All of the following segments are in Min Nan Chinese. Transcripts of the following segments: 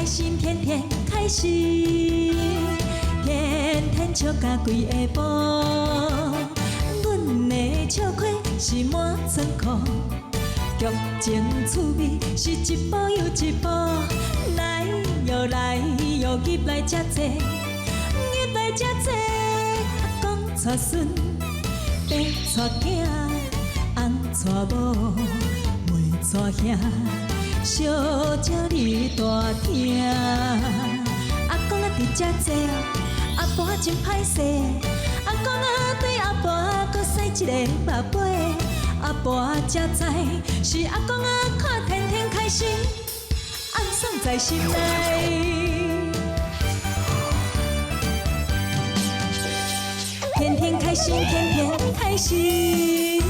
開心，天天開心，天天笑甲規下晡。阮的笑虧是滿倉庫，劇情趣味是一步又一步。來喲來喲，入來遮濟，入來遮濟。阿公帶孫，爸帶囝，翁帶某，妹帶兄，相招你大廳。阿公啊佇遮坐，阿婆真歹勢。阿公啊對阿婆閣使一個目尾，阿婆才知是阿公啊看天天開心，暗爽在心內。天天開心，天天開心。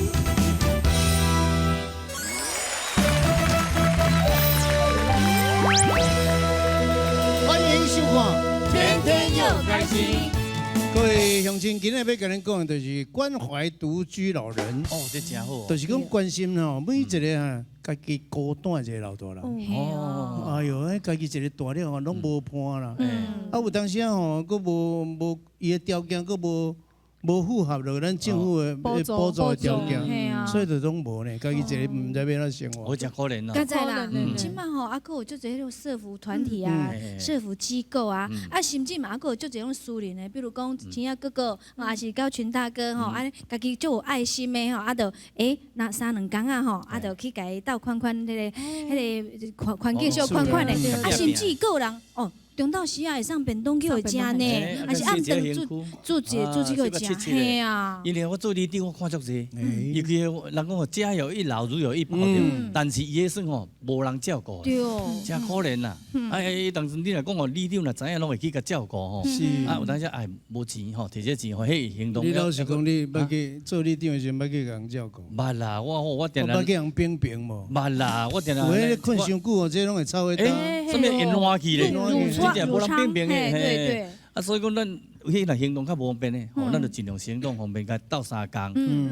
歡迎收看《天天又開心》。各位鄉親，今日欲共恁講的就是關懷獨居老人。哦，這真好。就是講關心吼，每一個啊，家己孤單一個老大人。哦。哎喲，彼家己一個大了吼，攏無伴啦。啊，有當時啊吼，閣無無伊的條件，閣無無符合著咱政府的補助的條件，所以就攏無呢，家己一個毋知欲按怎生活。我真可憐啊。敢知啦，這擺吼，啊，閣有足濟彼種社福團體啊，社福機構啊，啊，甚至嘛，閣有足濟種私人的，比如講錢仔哥哥，抑是到群大哥吼，啊，家己足有愛心的吼，啊，就若三兩工仔吼，啊，就去共伊鬥款款彼个彼个環環境小款款的，啊，甚至閣有人哦。中晝時啊會送便當去予食呢，還是暗頓煮煮一煮這個食，嘿啊。因為我做里長，我看足濟，尤其人講吼，家有一老，如有一寶，但是伊彼算吼，無人照顧，真可憐啦。哎，當時你若講吼，里長若知影，攏會去共照顧吼。是。啊，有當時哎，無錢吼，提這錢吼，彼行動。你老實講，你捌去做里長的時陣，捌去共人照顧？捌啦，我我定定。捌去予人扁平無？捌啦，我定定。有彼個睏傷久哦，這攏會臭味。啥物會爛去咧？真正無人扁平的，對對。啊，所以講咱彼若行動較無方便的，吼，咱就盡量行動方便，共鬥相共。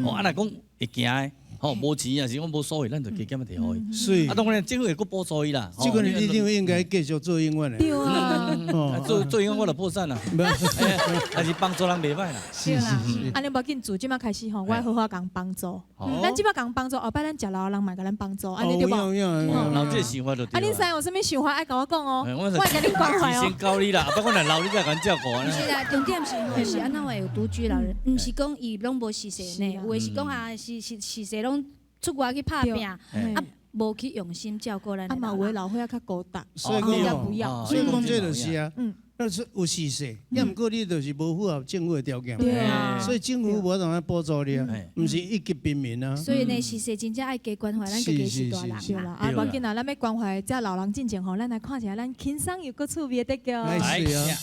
哦，啊，若講會行的，吼，無錢抑是講無所謂，咱就加減仔提予伊。是。啊，當然政府會閣補助伊啦。這個里長應該繼續做永遠的。對啊。做做永遠我就破產啦。但是幫助人袂歹啦。是是是。按呢無要緊，自這擺開始吼，我好好共幫助。咱這擺共幫助，後擺咱食老人嘛共咱幫助，按呢對無？老這個想法就對。啊，恁三有啥物想法愛共我講哦，我會共恁關懷哦。先教你啦，不過若老你才共照顧。是啦，重點是吼，是按怎會有獨居老人？毋是講伊攏無事勢呢，有的是講啊，是是是勢攏出外去拍拚，啊，無去用心照顧咱。啊嘛，有的老歲仔較孤單，所以講，所以講這就是啊。那是有事實，抑毋過你就是無符合政府的條件，所以政府無法度補助你啊，毋是一級貧民啊。所以呢，事實真正愛加關懷咱家己序大人啦。啊，無要緊啊，咱欲關懷這老人進前吼，咱來看一下咱輕鬆又閣趣味的得叫。是啊。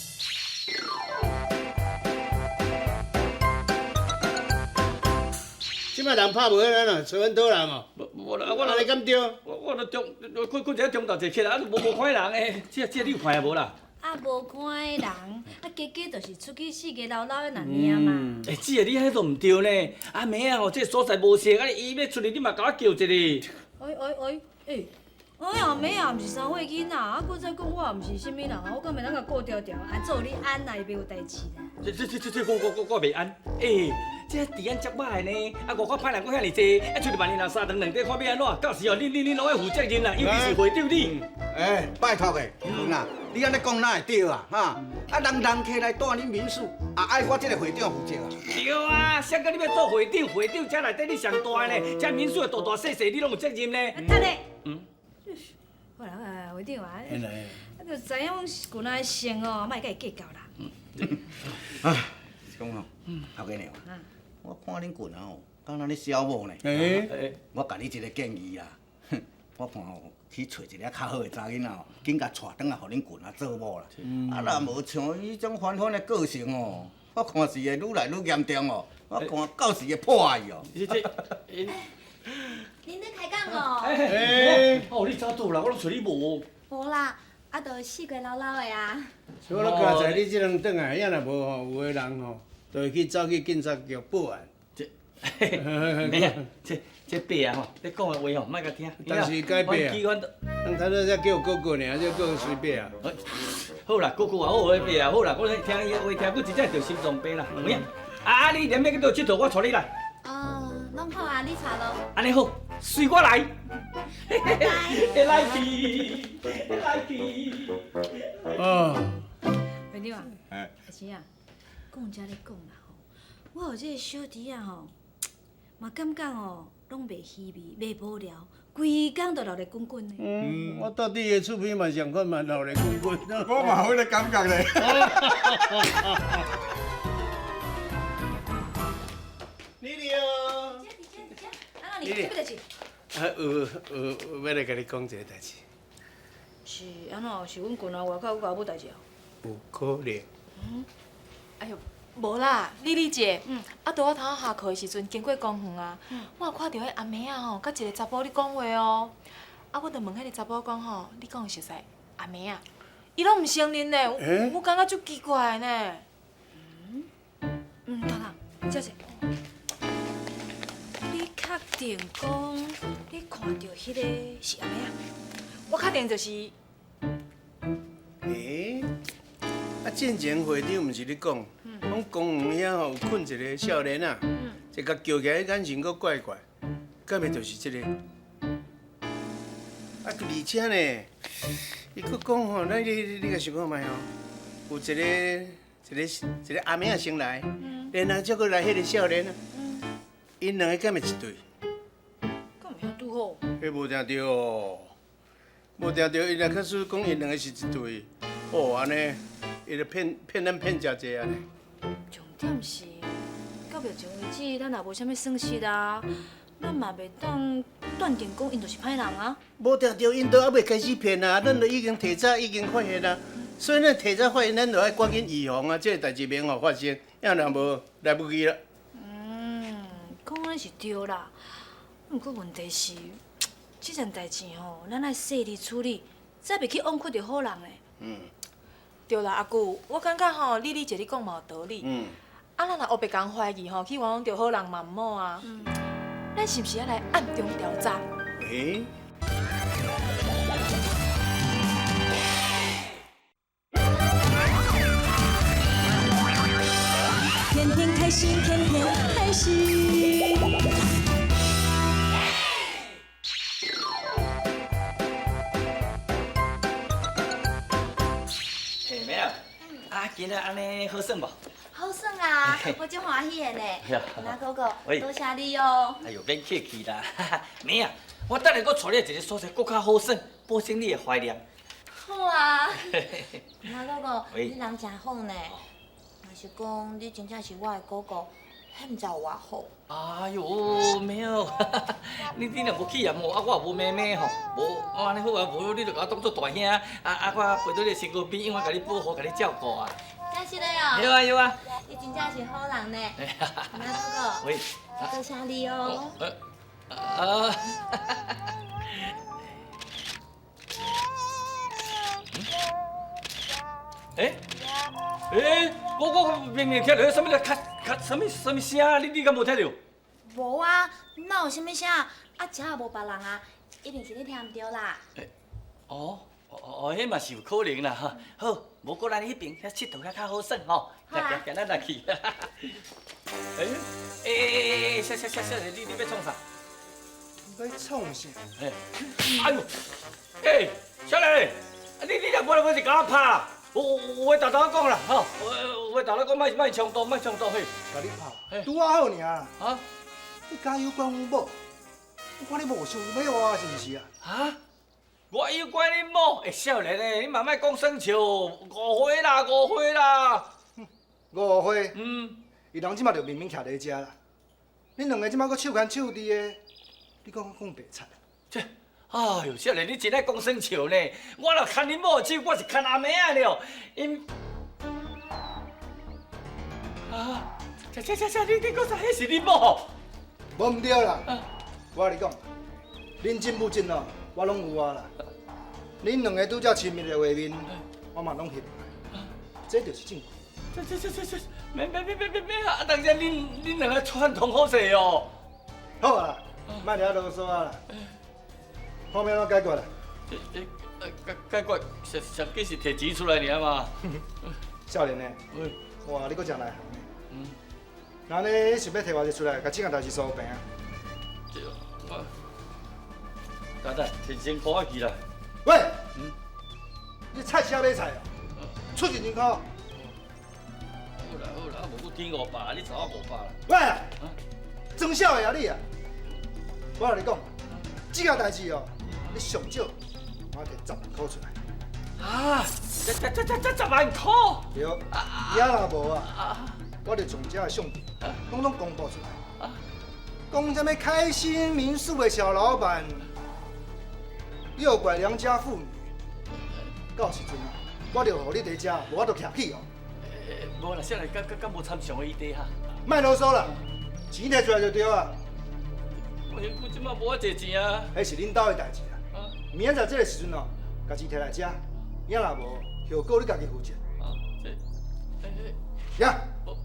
這擺人拍無彼啦，找阮討人哦。無啦，我按呢敢對？我我都中，過過一個中晝坐起來，啊，無看彼人欸，這這你有看無啦？啊，無看彼人，啊，加加就是出去四界溜溜的爾爾嘛。欸，姊，你彼都毋對呢。啊，暝仔吼，這所在無熟，啊，伊欲出去，你嘛共我叫一下。哎哎哎，欸，哎呀，暝仔毋是三歲囡仔，啊，閣再講我也毋是啥物人，我敢會當共顧牢牢，啊，做你按啦，伊袂有代誌啦。這這這這，我我我我袂按，欸，這治安遮歹呢，啊，外口歹人閣遐爾濟，啊，出去萬一若相頓兩塊看欲按怎，到時候恁恁恁攏愛負責任啦，尤其是會長你。欸，拜託的，黃啊，你按呢講哪會對啊？哈，啊，人人客來住恁民宿，也愛我這个會長負責啊？對啊，誰叫你欲做會長？會長這內底你上大呢，這民宿的大大細細你攏有責任呢。等下，嗯，好啦好啦，會長啊，啊，就知影阮舊仔的性哦，莫共伊計較啦。啊，是講吼，頭家娘，我看恁舊仔吼，敢若咧痟某呢。我共你一个建議啦，我看吼，去揣一个較好的查囡仔吼，緊共娶轉來，予恁舊仔做某啦。啊，若無像伊這種煩煩的個性哦，我看是會愈來愈嚴重哦。我看到時會破去哦。恁咧開講哦？欸，哦，你早到啦，我攏揣你無。無啦，啊，就四界溜溜的啊。所以我剛才你這兩轉來，也若無吼，有的人吼，就會去走去警察局報案。這，沒啊，這這伯啊吼，你講的話吼，莫共聽。但是改伯啊，人頭拄才叫哥哥爾，這叫隨伯啊。好啦，哥哥也好，伯也好啦，我聽伊的話聽久，真正著心臟病啦。有影？啊，你連欲去佗𨑨迌，我帶你來。哦，攏好啊，你帶路。按呢好，隨我來。拜拜。會來去，會來去。哦。院長啊，阿錢啊，講才咧講啦吼，我有這個小弟仔吼，嘛感覺吼，攏袂稀微，袂無聊，規工都熱熱滾滾的。嗯，我到底的厝邊嘛上款嘛熱熱滾滾。我嘛有彼個感覺咧。麗麗哦。啊，你什麼代誌？啊，有欲來共你講一个代誌。是按怎？是阮群仔外口閣有某代誌哦？有可能。嗯。哎喲，無啦，麗麗姐，啊，拄我頭仔下課的時陣經過公園啊，我有看著彼阿妹仔吼，佮一個查埔咧講話哦。啊，我就問彼个查埔講吼，你敢有熟似阿妹仔？伊攏毋承認呢，我感覺足奇怪的呢。嗯，大人，姐姐，你確定講你看著彼个是阿妹仔？我確定就是。欸？啊，進前會長毋是咧講，講公園遐吼有睏一個少年仔，一共叫起來眼神閣怪怪，敢袂就是這個？啊，而且呢，伊閣講吼，咱你你共想看覓吼，有一個阿妹仔先來，然後才閣來彼個少年仔，𪜶兩個敢會一對？敢會遐拄好？彼無定著哦，無定著，伊若假使講𪜶兩個是一對，哦，按呢。伊就騙咱騙誠濟啊！重點是，到目前為止，咱也無啥物損失啊，咱嘛袂當斷定講𪜶就是歹人啊。無定著，𪜶都猶未開始騙啊，咱都已經提早已經發現啊，所以咱提早發現，咱就愛趕緊預防啊，這個代誌免予發生，要若無來不及啦。嗯，講安是對啦，毋過問題是，這件代誌吼，咱愛細膩處理，才袂去枉屈著好人咧。嗯。對啦，阿舅，我感覺吼，麗麗姐你講嘛有道理。嗯。啊，咱若烏白共懷疑吼，去冤枉著好人嘛毋好啊。嗯。咱是毋是愛來暗中調查？欸？天天開心，天天開心。啊，今仔按呢好耍無？好耍啊，我足歡喜的呢。那哥哥，多謝你哦。哎喲，免客氣啦。妹仔，我等下閣帶你一个所在，閣較好耍，保證你會懷念。好啊。那哥哥，你人真好呢。若是講你真正是我的哥哥，彼毋知有偌好。哎喲，妹仔，你若無去嫌我，啊，我也無妹妹吼，無，按呢好啊，無你就共我當做大兄，啊啊，我陪佇你身軀邊，永遠共你保護，共你照顧啊。真是的哦。對啊對啊。你真正是好人呢。那哥哥，喂，多謝你哦。啊。欸欸，我明明聽著彼啥物咧，咔咔啥物啥物聲？你敢無聽著？無啊，哪有啥物聲？啊，遮也無別人啊，一定是你聽毋著啦。欸，哦，哦，彼嘛是有可能啦吼。好，無過咱彼爿遐𨑨迌遐較好耍吼。好啊。行，咱來去。欸欸欸欸，啥啥啥啥？你欲創啥？欲創啥？欸，哎喲，欸，少年，你若無來無是共我拍？有話沓沓仔講啦，吼，有話沓沓講，莫衝動，莫衝動嘿。共你拍，拄仔好爾啦。啊？你敢有管阮某？我看你無想欲我是毋是啊？啊？我有管恁某？欸，少年欸，你嘛莫講耍笑，誤會啦，誤會啦。誤會？嗯。伊人這馬就明明徛佇遮啦，恁兩个這馬閣手牽手佇个，你講我講白賊？這。哎喲，少年，你真愛講耍笑呢！我若牽恁某的手，我是牽阿妹仔了。𪜶啊，這這這這，你講啥？彼是恁某？無毋對啦，我共你講，恁進不進哦，我攏有啊啦。恁兩个拄才親密的畫面，我嘛攏翕落來，這就是證據。這這這這這，免免免免免免啊！當時恁兩个串通好勢哦。好啊啦，莫伫遐啰嗦啊啦，看欲按怎解决啦？这解解决，上上紧是提钱出来尔嘛。少年的，哇，你阁真内行呢。那你想欲提偌济出来，共这件代志输平啊？这我，等等，提1000箍仔去啦。喂，你菜市仔买菜哦？出1000箍。好啦好啦，啊无阁天500，你找我500啦。喂，装痟的啊你啊！我共你讲，这件代志哦，你上少我提10万箍出来。啊！这这这这这10万箍？对，也若无啊，我就将这个相片统统公布出来，讲啥物开心民宿的小老板诱拐良家妇女，到时阵啊，我就予你伫遮无法度徛起哦。无啦，啥来，敢敢敢无参详的余地哈？莫啰嗦啦，钱提出来就对啊。我身躯这马无遐济钱啊。彼是恁兜的代志啦。明仔载这个时阵哦，共钱提来遮，也若无，后果你家己负责。啊，这，呀。我，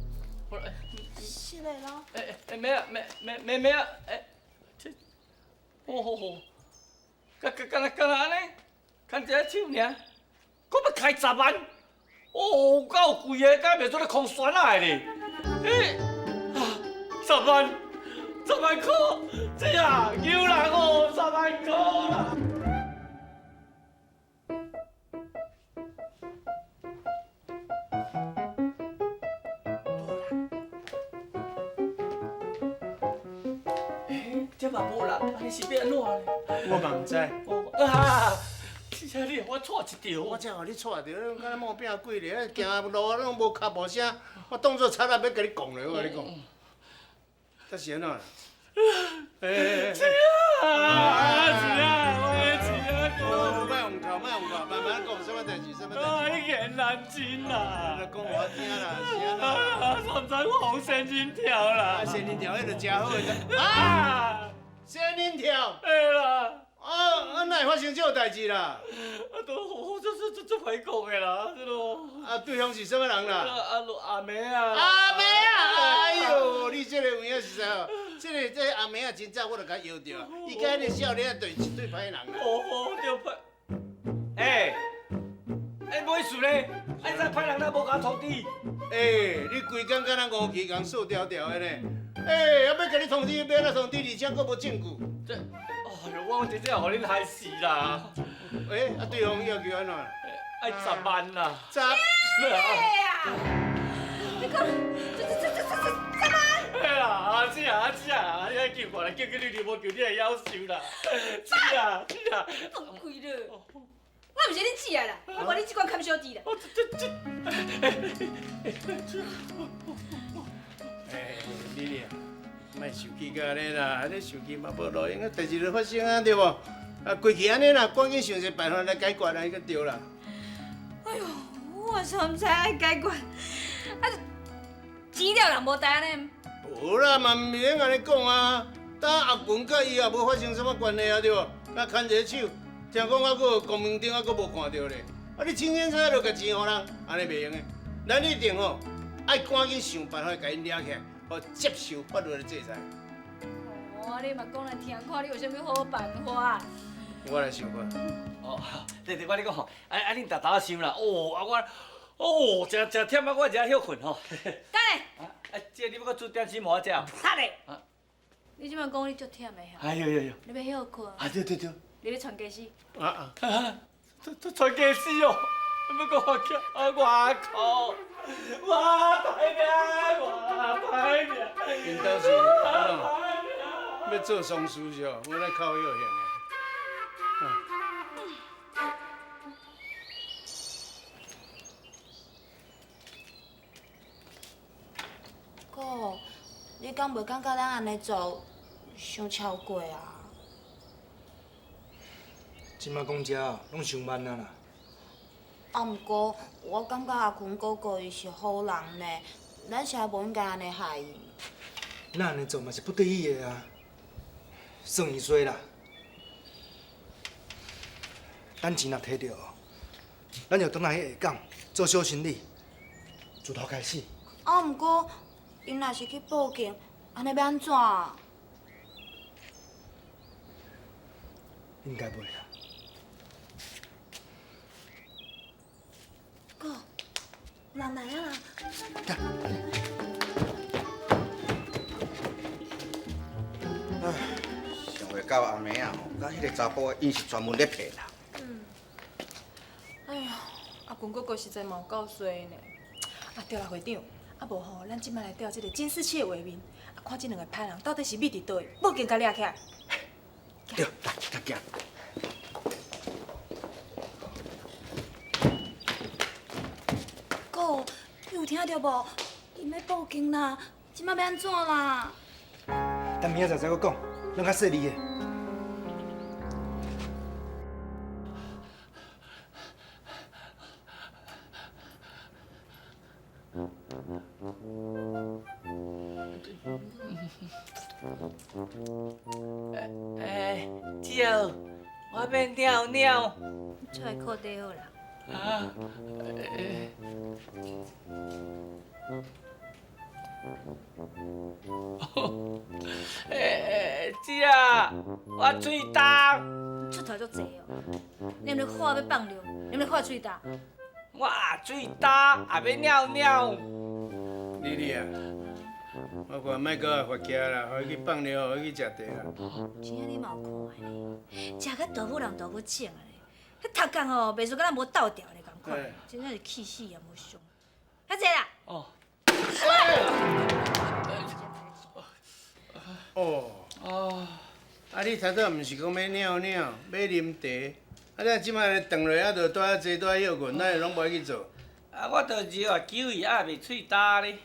是的咯。欸欸，妹啊，妹妹妹妹啊，欸，这，哦吼吼，敢敢敢敢若按呢？牵一个手尔，阁欲开10万？哦，够贵的，敢袂做咧空酸仔的咧？欸，啊，10万，10万箍，这啊，救人哦，10万箍啦！这嘛无人，按呢是欲按怎咧？我嘛毋知。啊！这你予我错一条。我才予你错著，你敢若冒饼鬼咧，行路啊拢无跤步声，我当作贼仔欲共你讲咧，我共你讲。这是按怎？欸欸啊！是啊，我的钱啊！莫用哭，莫用哭，慢慢讲，啥物代志？啥物代志？哎，言难尽啦！你讲予我听啦，是按怎？啊，煞毋知放仙人跳啦！啊，仙人跳彼就诚好的。啊！仙人跳。对啦。啊啊！哪会发生这种代志啦？啊，都这这这这歹讲的啦，这咯。啊，对方是啥物人啦？啊，阿妹啊。阿妹啊！哎呦，你这个有影实在哦，这个阿妹啊，真早我就共摇著啊。伊佮彼个少年仔对一对歹人啦。哦，对歹。欸，欸，无意思咧，啊，这歹人哪无共通知？欸，你规工敢若乌气共扫条条的呢？欸，啊，欲共你通知，欲按怎通知？而且阁无证据。这，哎呦，我真正予恁害死啦！欸，啊，对方要求按怎？爱10万啦！十？啊！你讲，这这这这这这10万？哎呀，阿姊啊，阿姊啊，你爱救过来，救救你，你无救你会夭寿啦！姊啊，姊啊！放开了！我毋是恁姊啊啦，我无你这款砍小弟啦。这这。欸，丽丽啊，莫受气到按呢啦，你受气嘛无路用，代志就发生啊，对无？啊，规气按呢啦，赶紧想一个办法来解决啦，就对啦。哎哟，我煞毋知爱解决，啊，钱了人无代按呢？无啦，嘛毋免按呢讲啊。当阿群佮伊也无发生啥物关系啊，对无？啊，牵一个手，听讲犹阁有光明顶，犹阁无看著咧。啊，你清清楚楚就共钱予人，按呢袂用的。咱一定吼，爱赶紧想办法共𪜶掠起来，予接受法律的制裁。哦，你嘛讲来听，看你有啥物好办法？我来想看。哦，对对，我跟你讲吼，啊啊，恁沓沓想啦，哦，啊我，哦，诚诚忝啊，我诚歇困吼。等下。啊，这你欲阁煮点心予我食？等下。你这摆讲你足忝的哈？哎呦呦呦！你欲歇困？啊对对对。你咧传家私？啊啊！这传家私哦，欲阁发起啊！我靠！我歹命，我歹命。𪜶兜是按怎？欲做丧事是哦？我来靠药型的。哥，你敢袂感觉咱按呢做，伤超过啊？这摆讲这拢伤慢啊啦。啊，毋过我感觉阿群哥哥伊是好人呢，咱实在无应该按呢害伊。咱按呢做嘛是不得已的啊，算伊衰啦。咱钱若提著，咱就转来去下港做小生意，自头开始。啊，毋过𪜶若是去报警，按呢欲按怎？應該袂啦。哥，人來啊啦！唉，想袂到阿妹仔吼，佮彼个查埔仔，𪜶是專門咧騙人。哎呀，阿群哥哥實在嘛有夠衰呢。啊對啦，會長，啊無吼，咱這擺來調這個監視器的畫面，啊看這兩个歹人到底是覕佇佗位，報警共掠起來。對，來，來行。哥，你有聽著無？𪜶欲報警啦，這擺欲按怎啦？等明仔載再閣講，咱較細膩的。欸，姐，我欲尿尿。出來褲底好啦。啊，欸。欸，姐，我喙焦。出头足济哦，你毋咧看欲放尿，你毋咧看喙焦。我喙焦，也欲尿尿。丽丽啊，我看莫阁来发徛啦，予伊去放尿，予伊去食茶啦。真正你嘛有看的呢，食甲豆腐人豆腐种的咧，彼头壳吼袂输敢若无斗调咧仝款，真正是气死也无伤。遐济啦。哦。哦。哦。啊！你头拄毋是讲欲尿尿，欲啉茶，啊！你這擺轉落啊，就蹛遐坐，蹛遐歇睏，哪會攏無愛去做？啊！我就尿啊，救伊啊，袂喙焦咧。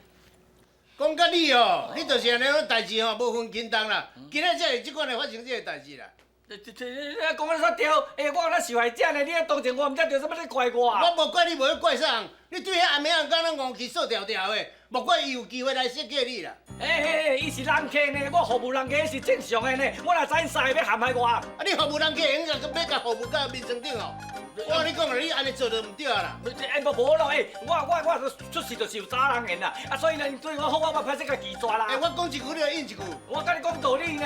講甲你哦，你就是按呢款代誌吼，無分輕重啦。今仔才會這款會發生這个代誌啦。這講得煞對，欸，我敢若受害者呢，你啊同情我，毋才著啥物咧怪我啊？我無怪你，無去怪啥人。你對彼阿妹仔敢若戆氣索條條的，莫怪伊有機會來設計你啦。欸，伊是人客呢，我服務人客是正常的呢。我若知𪜶三个欲陷害我。啊，你服務人客，會用共欲共服務到眠床頂哦？我共你講啦，你按呢做就毋對啊啦。欸，無咯，欸，我出事就是有查人緣啦，啊，所以呢，對我好，我嘛歹勢共拒絕啦。欸，我講一句，你就應一句。我共你講道理呢。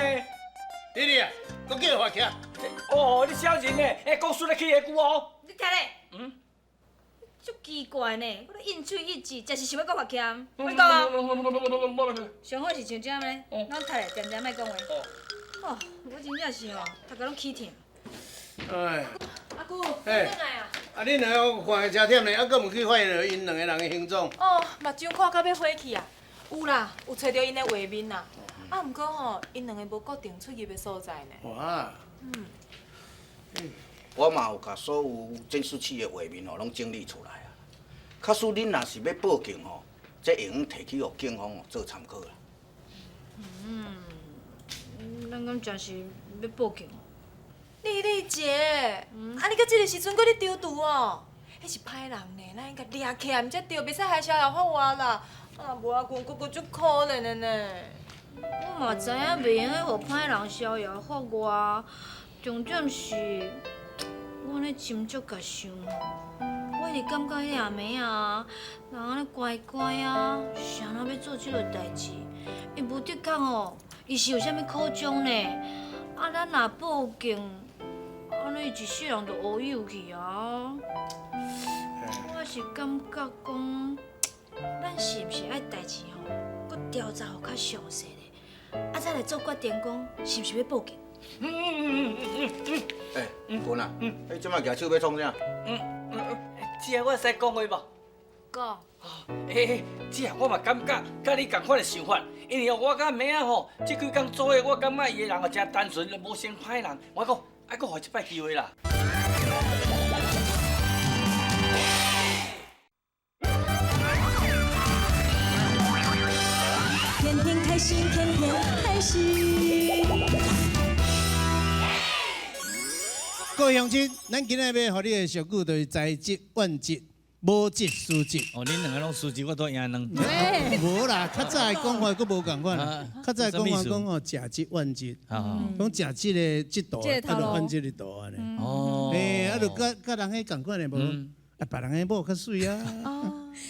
弟弟啊，閣叫伊罰起來。哦，你小人呢？欸，講輸咧起下句哦。你聽咧。嗯。足奇怪呢，我咧應喙一字，真是想欲閣罰起來。我講啊。上好是像這按呢，攏讀咧，恬恬莫講話。哦，我真正是吼，頭殼攏起疼。哎。阿姑，你轉來啊？啊，恁兩个看得真忝呢，啊，閣毋去發現著𪜶兩个人的行蹤？哦，目睭看到欲花去啊！有啦，有揣著𪜶的畫面啦。啊，毋過吼，𪜶兩个無固定出入的所在呢。哇。嗯。我嘛有共所有監視器的畫面吼，攏整理出來啊。假使恁若是欲報警吼，這會用提去予警方哦做參考啦。嗯，咱敢真是欲報警？麗麗姐，啊你到這个時陣閣咧丟毒哦？彼是歹人呢，咱應該掠起來毋才對，袂使害逍遙法外啦。啊，無阿群哥哥足可憐的呢。我嘛知影袂用得予歹人逍遙法外，重點是，我按呢斟酌共想吼，我一直感覺彼个阿妹仔，人按呢乖乖啊，是按怎欲做這个代誌？伊無的確吼，伊是有啥物苦衷呢？啊，咱若報警，按呢伊一世人就烏有去啊！我是感覺講，咱是毋是愛代誌吼，閣調查予較詳細咧，啊，再來做決定，講是毋是欲報警？欸，群啊，你這擺舉手欲創啥？姐，我會使講話無？講。欸，姐，我嘛感覺佮你仝款的想法，因為哦，我佮妹仔吼，這幾工做伙，我感覺伊的人哦誠單純，無像歹人。我講，愛閣予伊一擺機會啦。天天開心，天天開心。各位鄉親，咱今仔欲予你的俗語就是在職怨職，無職輸職。哦，恁兩个攏輸職，我都贏兩。無啦，較早的講法閣無仝款。較早的講法講吼，食職怨職，講食這个這道，啊，就怨這个道按呢。哦。欸，啊，就佮人彼仝款的無？啊，別人的某較媠啊。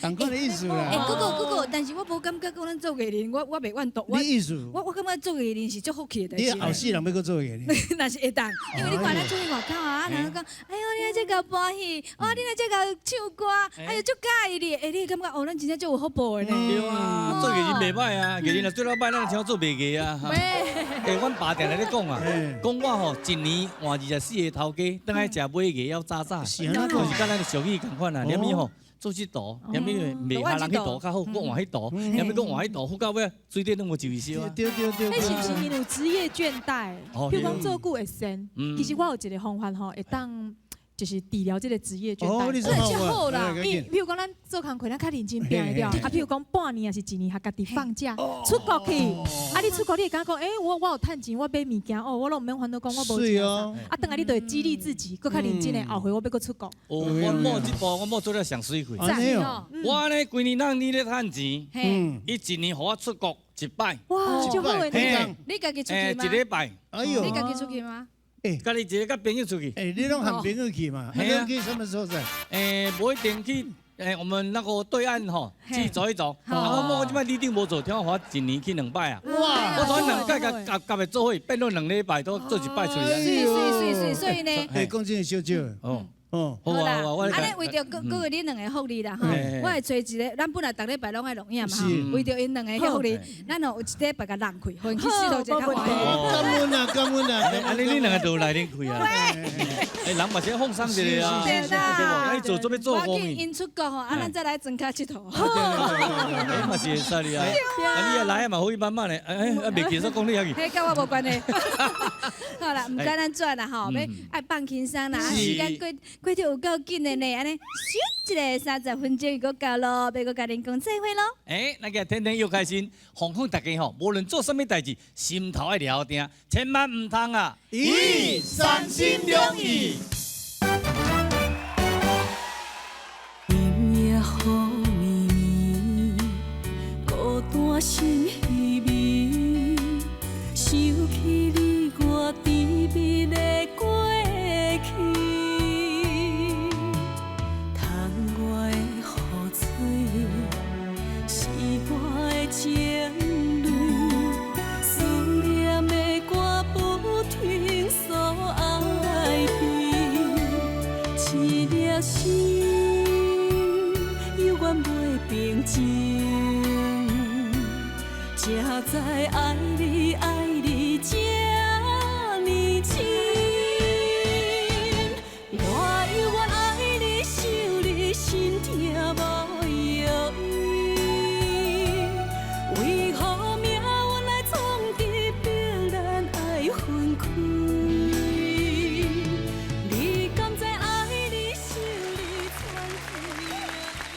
仝款的意思啦。欸，哥哥哥哥，但是我無感覺講咱做藝人，我袂怨毒。你意思？我感覺做藝人是足福氣的代誌。你後世人欲閣做藝人？若是會當，因為你看咱出去外口啊，人講，哎喲，你來這共搬戲，哇，你來這共唱歌，哎喲，足佮意你，欸，你會感覺哦，咱真正足有福報的呢。對啊，做藝人袂歹啊，藝人若做了歹，咱像做袂藝啊。欸，阮爸定定咧講啊，講我吼一年換24個頭家，轉來食買藝要早早，就是佮咱的俗語仝款啊，連伊吼。做這道，連咪袂下人彼道較好，閣換彼道，連咪閣換彼道，好到尾水底攏無一回燒啊。對對對。彼是毋是𪜶有職業倦怠？譬如講做久會鉎，其實我有一個方法吼，會當就是治療這個職業倦怠。這好啦。譬如講，咱做工課，咱較認真拚對啊。譬如講半年抑是一年，予家己放假出國去。啊，你出國你會感覺講，欸，我有趁錢，我買物件，哦，我攏毋免煩惱講我無錢。啊，轉來你就會激勵自己，閣較認真的，後回我欲閣出國。哦，我某這步，我某做了上媠氣。我呢，規年咱你咧趁錢，伊一年予我出國一擺。哇，足好的呢！你家己出去嗎？一禮拜。哎喲，你家己出去嗎？欸，家己一个佮朋友出去。欸，你攏和朋友去嘛？你去啥物所在？欸，無一定去。欸，我們那個對岸吼去走一走。啊，我某我這擺里長無做，聽講我一年去兩擺啊。哇！我做兩擺共夾夾會做伙，變做兩禮拜都做一擺出來。是是是是，所以呢。欸，講真少少。哦。哦，好啦，按呢為著閣閣恁兩个福利啦吼，我會揣一个，咱本來逐禮拜攏愛錄影嘛吼，為著𪜶兩个福利，咱哦有一禮拜共讓開，予𪜶去佚佗一下較歡喜。感恩啊，感恩啊！按呢恁兩个就來恁開啊。欸，人嘛是放鬆一下啊，對無？你做做欲做工伊。𪜶出國吼，啊，咱再來莊跤𨑨迌。欸，嘛是會使哩啊。啊，你也來嘛，好伊慢慢的，哎，啊，袂記說講你遐去。彼佮我無關係。好啦，毋管按怎啦吼，欲愛放輕鬆啦，時間過過得有夠緊的呢，按呢，咻一下30分鐘又閣到囉，欲閣共恁講再會囉。欸，那個天天又開心，奉勸大家吼，無論做啥物代誌，心頭愛抓定，千萬毋通啊，一三心兩意。